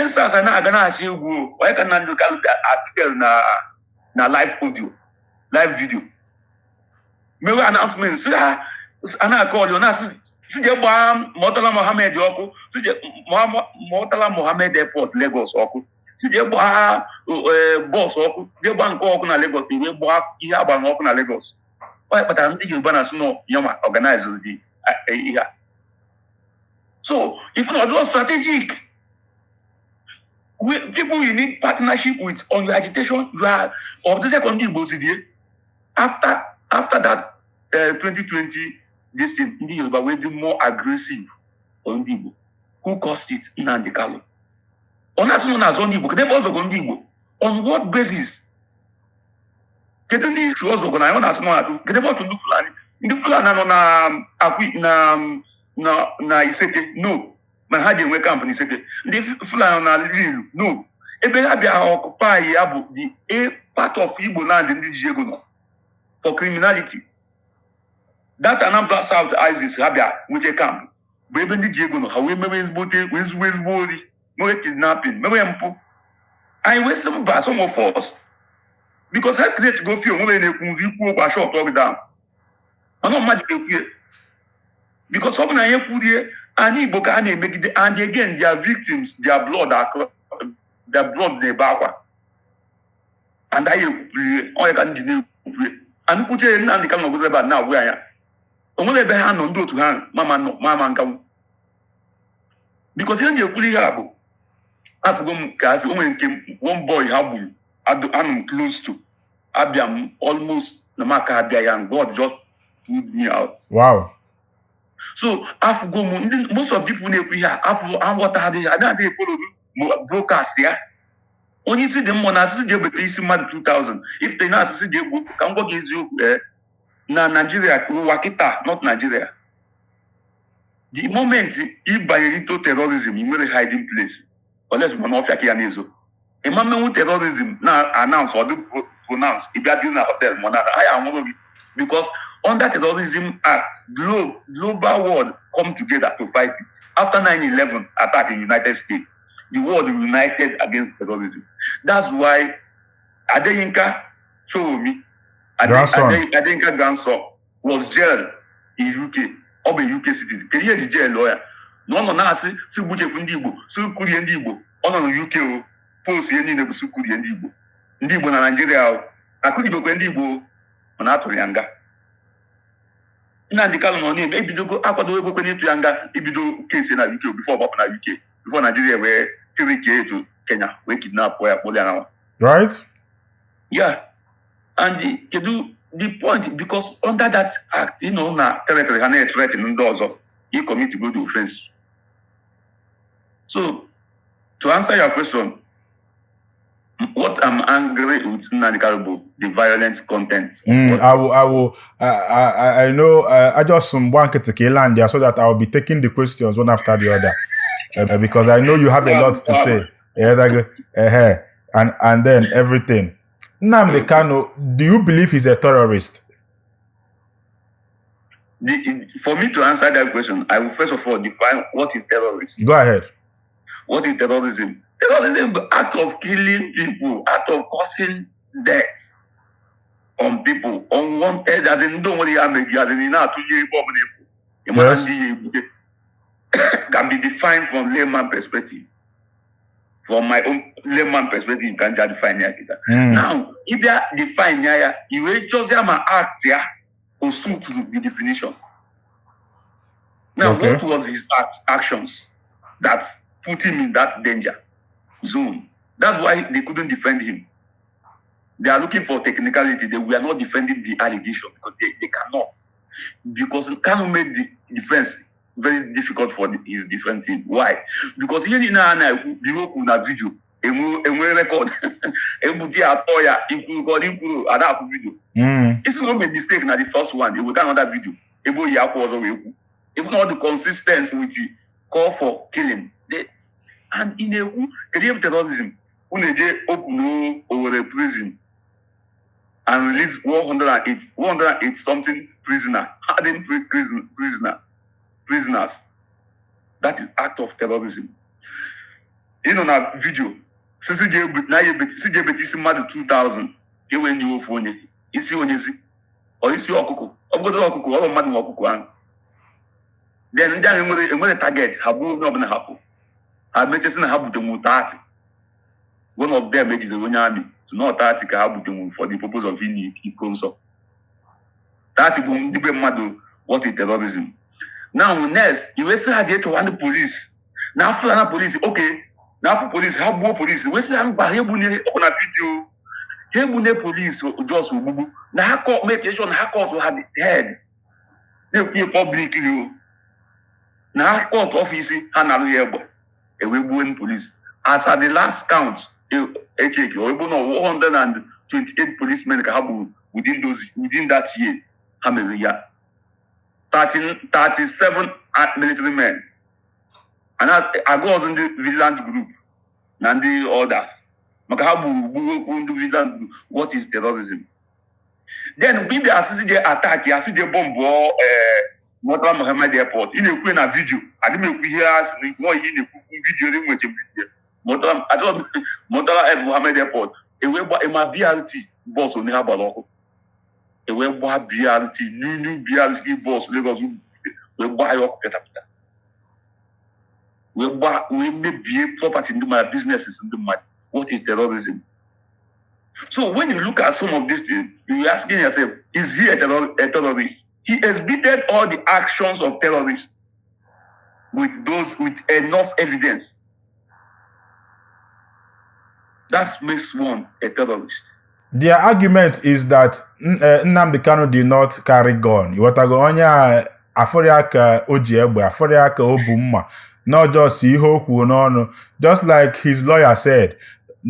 EndSARS a na-aga na-achị egwu. Onye ka Nnamdi Kanu appear na live audio, live video, mewe announcement, si ha a na-akọ ọlụ na-asị si jee gbaa Murtala Mohammed ọkụ, si jee Murtala Mohammed Airport, Lagos ọkụ, si jee gbaa bus ọkụ, jee gbaa nke ọkụ na Lagos. Ewee gbaa ihe agbara ọkụ na Lagos. Ọ kpatara ndị Yoruba na-asị nọ yanwa organize the ihe a. So if not just strategic, we, people you need partnership with on your agitation, you are of the second Igbo si die. After that 2020 this thing, ndị Yoruba wee dị more aggressive on ndị Igbo. Who caused it? Nnamdi Kanu. Ọ na-asị na ọ na-azọ ndị Igbo. Kedu ebe ọ zọgọ ndị Igbo? On what basis? Kedu ndị isi ọ zọgọ na ya? Ọ na-asị na ọ na-atụ. Kedu ebe ọ tụ ndị Fulani? Ndị Fulani nọ na Akwi na Iseke? No, mana ha ji enwe camp na Iseke. Ndị Fulani nọ na Lilu? No. Ebe ha bịa occupy ya bụ the a part of Igbo land ndị ji ego nọ for criminality. That Anambra South ISIS ha bịa nweta camp bụ ebe ndị ji ego nọ. Ha wee mewe ezigbote, wee zuo ezigbo ori, mewe kidnapping, mewe mpụ. Anyị wee sị mba, some of us, because ha create go fear. Onwere na-ekwu nzi ikwu okwu, ashọ ọtọ gị down. Mana mmadụ ga-ekwu, because ọ bụ na anyị ekwurie, anyị Igbo ka a na-emegide. And again, their victims, their blood are, their blood na-ebe akwa. And anyị ekwurie onye ka ndị na-ekwurie anyị kwuche. Nnamdị Kanu nọgodo ebe a na-agwụ anya. O nwere ebe ha nọ, ndị otu ha mama nọ mama nkanwụ, because ihe m ji ekwuru ihe a bụ afụgo m ka asị o nwere nke one boy ha gburu. Anọ m close to abịa m almost na maka abịa ya, and God just pulled me out. So afụgo m ndị most of people na-ekwu ihe a afụ aghọtaghị ha na-adịghị follow broadcast ya. Onye isi dị mma na asịsị ji ebete isi mmadụ 2000 if na asịsị ji egwu. Ka m gwa gị eziokwu, ee, na Nigeria, ụwa kịta, not Nigeria, the moment ị banyere into terrorism, ị nwere hiding place unless ma n'ọfịa ka ya na-ezo. Ịma mmenwu terrorism na announce ọ dị pronounce, ị bịa bi na hotel ma na ha ya anwụrụ gị, because under Terrorism Act, global world come together to fight it. After 9/11 attack in United States, the world united against terrorism. That's why Adeyinka Sowunmi, Grandson. Adeyinka grandson, was jailed in UK. Ọ bụ UK citizen. Kedu ihe eji jail ya? Na ọ nọ na-asị si gbuchefu ndị Igbo, si kurie ndị Igbo. Ọ nọ na UK. O post ihe niile bụ si kurie ndị Igbo, ndị Igbo na Nigeria. O akụribekwe ndị Igbo, mana a tụrụ ya nga. Nnamdi Kanu nọ na-eme ebidogo akwado ekwekwe n'ịtụ ya nga, ibido case na UK before ọgbapụ na UK, before Nigeria wee tiri ka etu Kenya wee kidnap ya, kpụrụ ya nawa. Yeah, and kedu the point? Because under that act, na territory ha na-threaten ndị ọzọ, you commit go the offense. So to answer your question, what I'm angry with Nnamdi Kanu bụ the violent content. I will, I know, I just want to land there so that I will be taking the questions one after the other, because I know you have a lot to say. Yeah, and then everything. Nnamdi Kanu, do you believe he's a terrorist? For me to answer that question, I will first of all define what is terrorist. Go ahead. What is terrorism? Terrorism, act of killing people, act of causing death on people, unwanted, as in don't worry, as in na-atụnye ebe ọbụla efu. Ị mara ndị ya egbute can be defined from layman perspective. From my own layman perspective, can just define ya kịta. Now, ị bịa define ya, i wee chọzie ma act ya o suit to the definition. Now, what was his actions that put him in that danger zone? That's why they couldn't defend him. They are looking for technicality. They were not defending the allegation because they cannot. Because Kanu made the defense very difficult for his defense team. Why? Because ihe niile a na-ekwu bụ ihe o kwuru na video, enwe record, egbute ya, atọ ya, ikwuru ka ọ dị ikwuru ada akwụ video. Isi na o made mistake na the first one, eweta another video ebe o yi akwa ọzọ wee kwu. If not the consistent with the call for killing. And ị na-ekwu kedu ihe bụ terrorism? Unu eje open Owerri prison and release 108 108 something prisoner, hardened prisoners. That is act of terrorism. Ịnọ na video sisi je na ya ebete si je ebete isi mmadụ 2000 ka e wee nye ofu onye isi onyezi ọ isi ọkụkọ ọ bụgodo ọkụkọ ọ bụ mmadụ nwe ọkụkọ ahụ. Then ndị ahụ enwere target ha gbuo onye ọbụla ha fụ ha mechasị na ha butenwu 30. One of them ejidere onye amị so not 30 ka ha butenwu for the purpose of inye iko nsọ. 30 bụ ndị be mmadụ. What is terrorism now? Next, iwe sị ha jee chọwa ndị polisi na afọ na polisi, okay, na afọ polisi ha gbuo polisi wee sị ha mba ha egbunye ọkụ na video ha egbune polisi just ogbugbu na ha kọ make sure na ha cut ha head na-ekwu publicly o na ha cut off isi ha narụ ya egbe ewee gbuo ndị polisi. As at the last count echeki ọ bụ na 128 policemen ka ha gburu within that year ha mere ya 30 37 military men and agụ ọzọ ndị vigilant group na ndị others maka ha gburu gbuo okwu ndị vigilant group. What is terrorism then? Mgbe ị bịa asịsị je attack ya asị je bombụọ ee Murtala Mohammed Airport ị na-ekwu na video adị m ekwu ihe a sị nọ ihe ị na-ekwu video dị nweta video Murtala achọrọ m Murtala Mohammed Airport ewee gba ịma BRT bus onye ha gbara ọkụ ewee gbaa BRT new BRT bus Lagos wee gbaa ya ọkụ pịatapịta wee gbaa wee mebie property ndị mmadụ, businesses ndị mmadụ. What is terrorism? So when you look at some of these things, you asking yourself, is he a terrorist? He exhibited all the actions of terrorists with enough evidence. That makes one a terrorist. Their argument is that Nnamdi Kanu did not carry gun. Ịghọtago onye a afọrọ ya ka o ji egbe afọrọ ya ka o bu mma, not just ihe o kwuru n'ọnụ. Just like his lawyer said,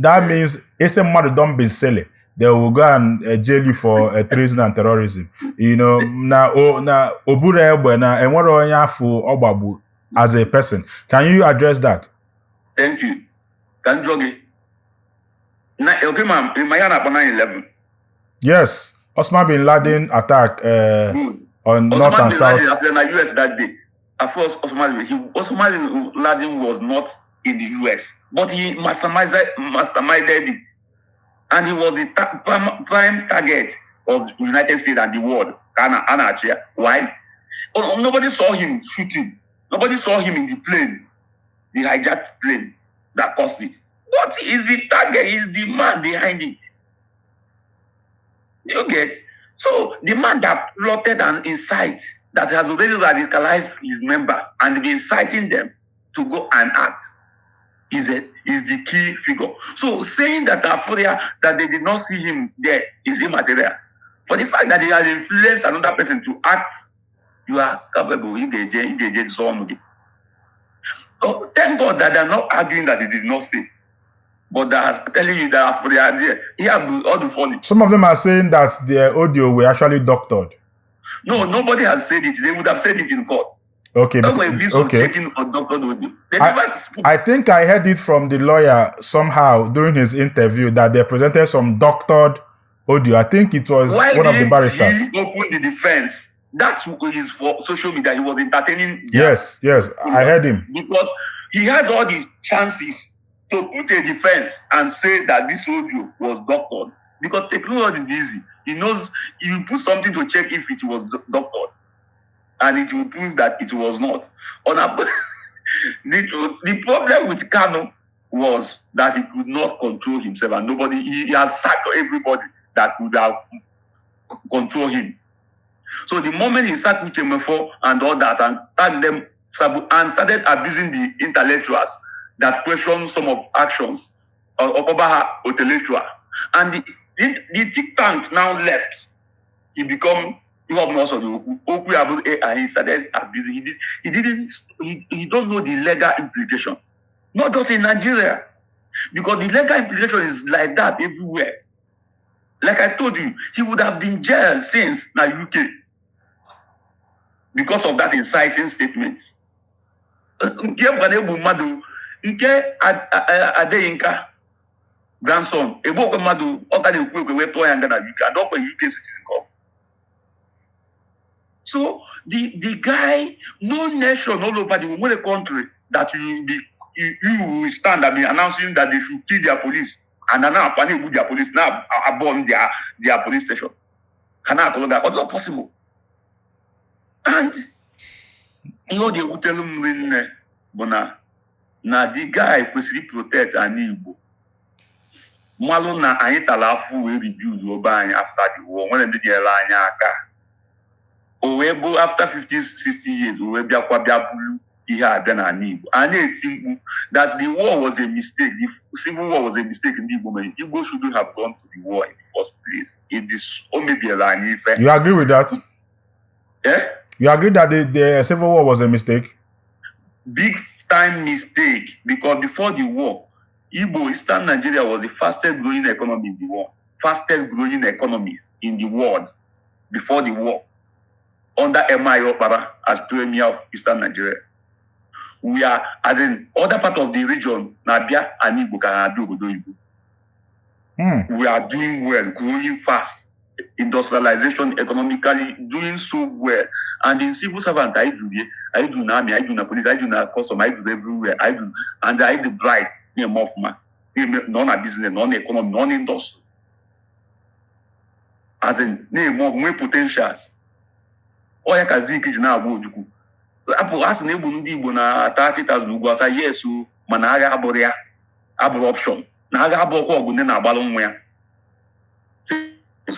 that means ese mmadụ don be silly, they will go and jail you for treason and terrorism. Na o na o buru egbe na enwere onye afọ ọgbagbu as a person. Can you address that? Thank you. Ka m jụọ gị na okay ma ma ya na-akpọ 9/11? Yes, Osama bin Laden attack Good. on north Osama and bin south. Laden appeared na US that day. At first, Osama bin Laden was not in the US, but he masterminded it, and he was the prime target of the United States and the world. Ana why? Oh, nobody saw him shooting. Nobody saw him in the plane, the hijacked plane that caused it. But is the target, is the man behind it. You get? So the man that plotted and incite, that has already radicalized his members and been inciting them to go and act, is the key figure. So saying that Afuria, that they did not see him there, is immaterial. For the fact that he has influenced another person to act, you are capable. You get zone. Oh, thank God that they're not arguing that he did not say, but that has telling you that Afuria there. He have all the funny. Some of them are saying that their audio were actually doctored. No, nobody has said it. They would have said it in court. Okay. That will be some checking or doctored audio. They never spoke. I think I heard it from the lawyer somehow during his interview that they presented some doctored audio. I think it was Why one of the didn't barristers. he open the defense? That is for social media. He was entertaining Yes, I heard him. Because he has all the chances to put a defense and say that this audio was doctored. Because technology is easy. He knows if you put something to check if it was doctored, and it will prove that it was not. The problem with Kanu was that he could not control himself, and nobody he has sacked everybody that could have control him. So the moment he sacked Uche Mefor and others and tagged them and started abusing the intellectuals that question some of actions of Obaha intellectual, and the think tank now left, he become he was also the Okwu Abu and he started abusing. He didn't he don't know the legal implication, not just in Nigeria, because the legal implication is like that everywhere. Like I told you, he would have been jailed since na UK because of that inciting statement. Nke bụkwa na egbu mmadụ nke Adeyinka grandson egbu okwe mmadụ ọ ka na-ekwu ekwe wee tụọ ya nga na UK and ọkwa UK citizen ka ọ bụ. So the guy, no nation all over the world, no country that you will be You will stand and be announcing that they should kill their police, and now afani egbu their police, now abon their police station. Ha na-akọrọ gị, ọ dịrọ possible. And ihe ọ ga-ewutelu m rinne bụ na the guy kwesịrị protect anyị Igbo, mmalụ na anyị tara afụ wee rebuild obe anyị after the war. Nwere ndị nyere anyị aka. O wee bụ after 50 60 years, o wee bịakwa bịa bulu ihe abịa n'ala Igbo. A na-eti mkpu that the war was a mistake, the civil war was a mistake ndị Igbo mere. Igbo shouldn't have gone to the war in the first place. It is o mebiela anyị ife. You agree with that? Eh? You agree that the civil war was a mistake? Big time mistake, because before the war, Igbo, Eastern Nigeria was the fastest growing economy in the world. Fastest growing economy in the world before the war. Under M.I. Okpara as premier of Eastern Nigeria. We are, as in other part of the region, na-abịa and Igbo ka na-abịa obodo Igbo. We are doing well, growing fast. Industrialization, economically doing so well. And in civil servant, I do, I do na army, I do na police, I do na custom, I do everywhere. I do, and I do bright, na-eme ọfụma. Nọ na business, nọ na economy, nọ na industry. As in, na-eme ọfụma, nwee potentials. Ọ ya ka Zik ji na-agwa Ojukwu. Apụ a sị na egbu ndị Igbo na 30,000 ugwu asa, yes o, mana agha abụrụ ya, abụrụ option. Na agha abụrụkwa ọgụ ndị na-agbalụ nwa ya.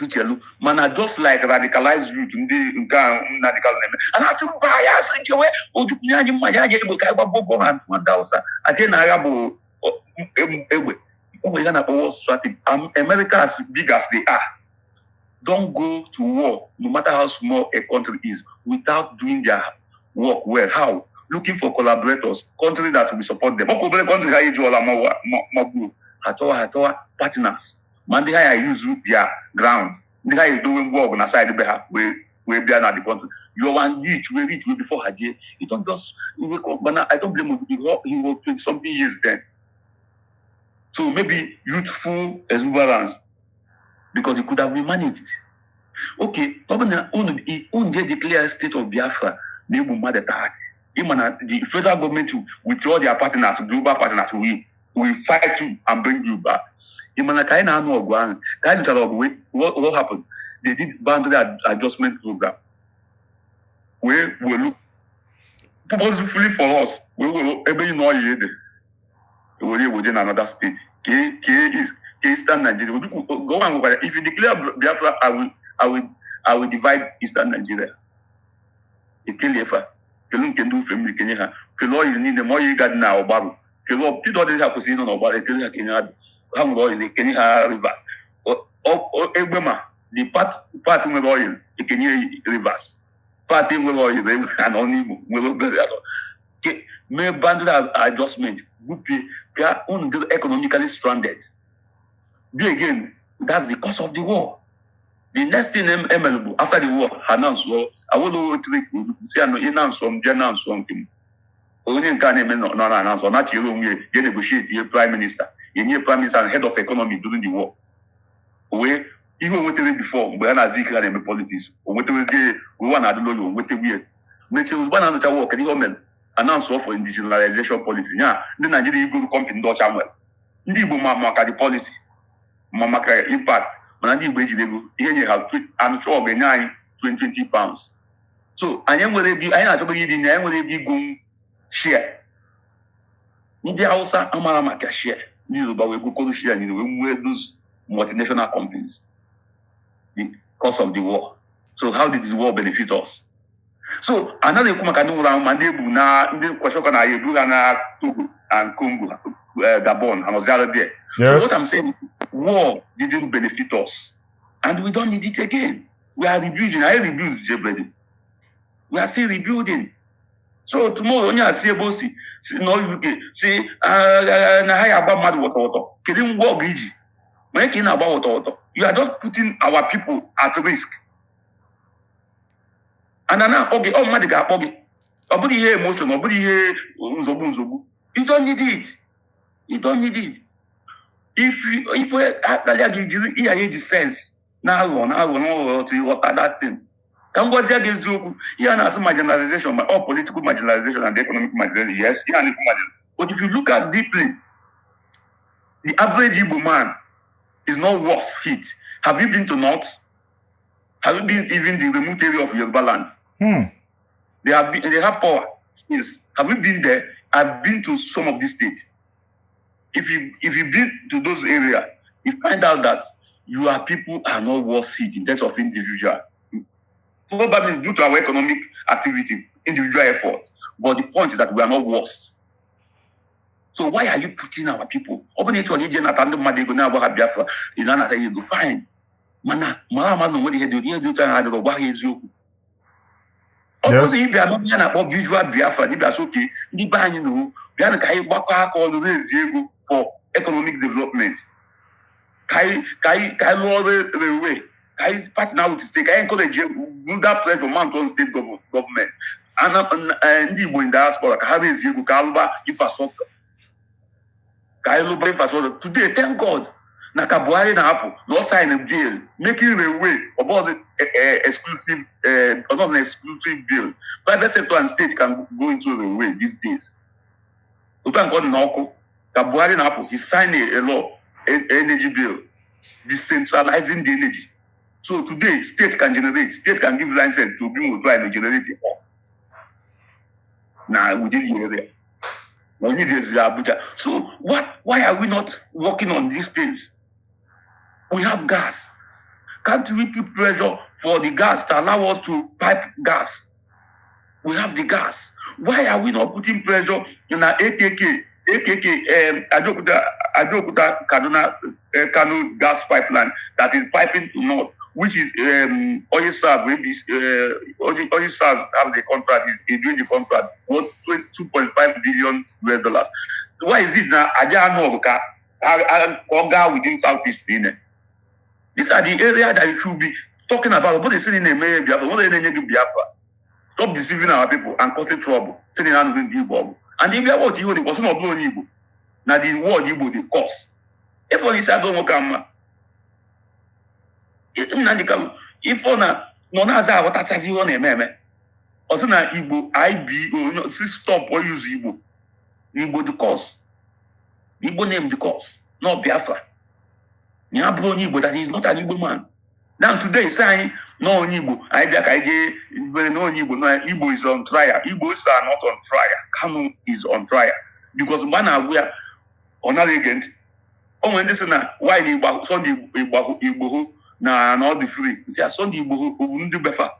Chelu mana just like radicalized youth ndị nke a radical na-eme a na-asị mba ya asị jewe Ojukwu nye anyị mma ya anyị egbe ka anyị gba Boko Haram ndị Hausa atie na agha bụ egbe. O nwere ihe a na-akpọ war strategy. America, as big as they are, don't go to war, no matter how small a country is, without doing their work well. How? Looking for collaborators, country that will support them. Ọkwa obere country ha ejuola magbuo ha chọwa, ha chọwa partners, ma ndị ha ya use their ground, ndị ha edowe ngwa ọgụ na side be ha wee bịa na the country. You are rich wee rich wee before ha jee. You don't just wake up. But I don't blame him. He was 20 something years then, so maybe youthful exuberance, because it could have been managed. Okay, ọ bụ na unu je declare state of Biafra na-egbu mmadụ 30, ịma na the federal government with all their partners, global partners, will fight you and bring you back. Ịma na ka anyị na-anụ ọgụ ahụ, ka anyị nụchara ọgụ, what happened? They did boundary adjustment program wee welu purposefully for us wee were ebe ị nọ ọya ede ewere eweje na another state ke Eastern Nigeria. Go on, nwekwara, if you declare Biafra, I will divide Eastern Nigeria. Ekelie fa kelu nke ndị ofe mmiri kenye ha, kelee oil niile ma oil ga dị na Ọgbarụ, kelee Peter ọdịghị ha kwesịrị ịnọ n'Ọgbarụ, ekele ha kenye ha. Ha nwere oil, ekenye ha Rivers. Egbe ma the part nwere oil, ekenye Rivers. Part nwere oil anọ n'Imo nwere obere anọ. Mee boundary adjustment gbupie ka unu dị economically stranded. Be again, that's the cause of the war. The next thing emere bụ after the war, ha announce Awolowo tiri si anọ ị na-nsọ m jee na-nsọ nke m onye nke a na-eme nọ na announce ọ na-achịrị onwe ya jee negotiate ihe prime minister enye prime minister and head of economy during the war. O wee ihe o nwetere before mgbe a na-azụ ike ha na-eme politics, o nwetawezie ụwa na-adịla oyi, o nwetegwu ya mechie. Ozugbo a na-anụcha war, kedu ihe o mere? Announce for indigenization policy ya ndị Naijiria igoro company ndị ọcha nwere. Ndị Igbo ma maka the policy, ma maka impact, mana ndị Igbo ejiri ego ihe nye ha anụcha ọgụ enye anyị 20 pounds. So anyị nwere ebe anyị na-achọbeghị iri nri, anyị nwere ebe igo share. Ndị Hausa amara maka share, ndị Yoruba wee gokọrọ share niile wee nwee those multinational companies because of the war. So how did the war benefit us? So anaghị ekwu maka ndị nwụrụ anwụ, ma ndị egbu na ndị kwesịrị na ya ebu ha na Togo and Congo, Gabon, ha nọziara there. So what I'm saying, war didn't benefit us and we don't need it again. We are rebuilding. I rebuild Jebredi. We are still rebuilding. So tomorrow onye a si ebe o si nọ UK si "Ah, na ha ya agba mmadụ wọtọwọtọ," kedu ngwa ọgụ iji onye ka ị na-agba wọtọwọtọ? You are just putting our people at risk. And a na-akpọ gị, ọ mmadụ ga-akpọ gị, ọ bụrụ ihe emotion, ọ bụrụ ihe nzogbu nzogbu. You don't need it, you don't need it. If akpalịa gị, jiri ihe anyị eji sense na-aghọ na-aghọ na-aghọ otu ịghọta that thing. Ka m gwazie gị eziokwu, ihe a na-asị marginalization, ma ọ political marginalization and economic marginalization, yes, ihe a na-ekwu marginalization. But if you look at deeply, the average Igbo man is not worse hit. Have you been to North? Have you been even the remote area of Yoruba land? They have power since. Have you been there? I've been to some of these states. If you been to those areas, you find out that your people are not worse hit in terms of individual. Probably due to our economic activity, individual effort. But the point is that we are not worse. So why are you putting our people? Ọ bụrụ na ị chọrọ ije nata ndị mmadụ ego na-agba ha Biafra, ị na-anata ya ego, fine. Mana mara ama na onwere ihe dị otu ahụ adịrọ, gwa ha eziokwu. Ọ bụrụ na ị bịa n'onye a na-akpọ visual Biafra, na ịbịa sị oke ndị be anyị nụ bịa ka anyị gbakọ aka ọnụ na-ezi ego for economic development, ka anyị lụọ railway, ka anyị partner with state, ka anyị encourage that pressure mount on state government. Ndị Igbo in diaspora ka ha na-ezi ego ka alụba infrastructure, ka anyị lụba infrastructure. Today, thank God na ka Buhari na-apụ na ọ sign bill making railway ọ bụghịzi exclusive, not an exclusive bill. Private sector and state can go into railway these days. Otu a nke ọ dị n'ọkụ ka Buhari na-apụ, he signed a law, energy bill, decentralizing the energy. So today state can generate, state can give license to bring otu anyị generate it na within the area. We need is Abuja. So what? Why are we not working on these things? We have gas. Can't we put pressure for the gas to allow us to pipe gas? We have the gas. Why are we not putting pressure in our AKK, AKK, Ajaokuta, Ajaokuta, Kaduna, Kano gas pipeline that is piping to north, which is Oilserv, maybe Oilserv have the contract, is doing the contract, worth $2.5 billion US. Why is this now? Aja no ka ọ within Southeast niile. These are the area that you should be talking about. But they say in Biafra, what they Biafra. Stop deceiving our people and causing trouble. Saying na ndị Igbo ọgụ. And if you watch Igbo, the person of onye Igbo. Na the word Igbo dey cause. If onye isi agụ nwoke ama. Nnamdi Kanu, ife ọ na nọ na-aza aghọtachazi ihe ọ na-eme eme. Ọ sị na Igbo IBO, no, si stop or use Igbo. Igbo the cause. Igbo name the cause, not Biafra. Ya bụrụ onye Igbo, that he is not an Igbo man. Now today, sị anyị na onye Igbo, anyị bịa ka anyị jee were na onye Igbo, na Igbo is on trial. Igbos are not on trial. Kanu is on trial. Because mgbe a na-agwụ ya, ọ naghị ege ntị. O nwere ndị sị na why na Igbo Sunday Igbo Igboho na ọ dị free. Nsị ya Sunday Igboho ogbu ndị befa.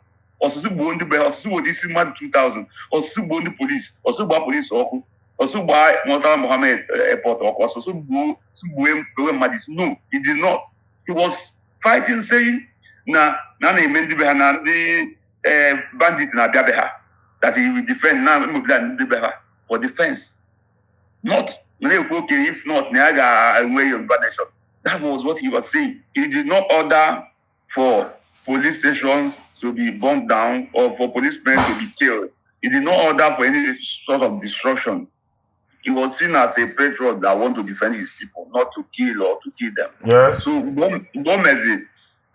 Ọsụsụ gbuo ndị be ha, ọsụsụ gbuo isi mmadụ 2000, ọsụsụ gbuo ndị polisi, ọsụsụ gbaa polisi ọkụ, ọsụsụ gbaa Murtala Mohammed airport ọkụ, ọsụsụ gbuo gbuo mmadụ isi. No, he did not. He was fighting, saying na na-eme ndị be ha na ndị bandit na-abịa be ha, that he will defend na mobilize ndị be ha for defense. Not na-ekwu okay, if not na ya ga-enwe Yoruba nation. That was what he was saying. He did not order for police stations to be bombed down or for policemen to be killed. He did not order for any sort of destruction. He was seen as a patriot that want to defend his people, not to kill or to kill them. So mgbe o meziri,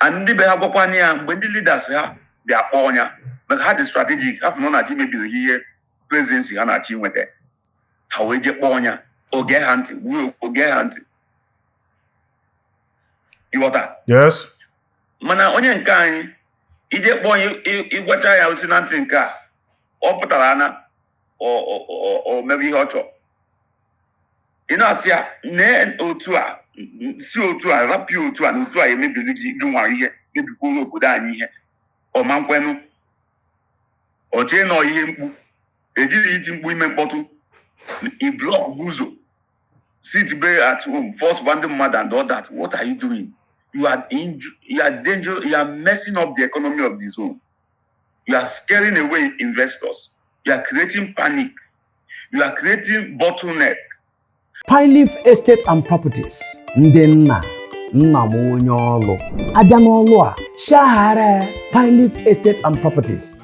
and ndị be ha gwakwana ya mgbe ndị leaders ha bịa kpọọ ya maka ha dị strategic, ha fụ na ọ na-achọ imebiri ha ihe presidency ha na-achọ inweta, ha wee jee kpọọ ya, oge ha ntị wuo oge ha ntị, ịghọta? Yes. Mana onye nke anyị ije kpọọ ya, ịgwacha ya osi na ntị nke a ọ pụtara na o mebe ihe ọ chọrọ. Ị na-asị ya nee otu a si otu a rapịa otu a na otu a emebiri gị gị nwa ihe mebikwuru obodo anyị ihe ọma nkwenụ ọ chee nọ ihe mkpu ejiri iti mkpu ime mkpọtụ i block ụzọ, sit be at home, force ndị mmadụ and all that. What are you doing? You are danger. You are messing up the economy of the zone. You are scaring away investors. You are creating panic. You are creating bottleneck. Pine Leaf Estate and Properties, ndị nna nna m onye ọlụ abịa n'ọlụ a shaghara Pine Leaf Estate and Properties.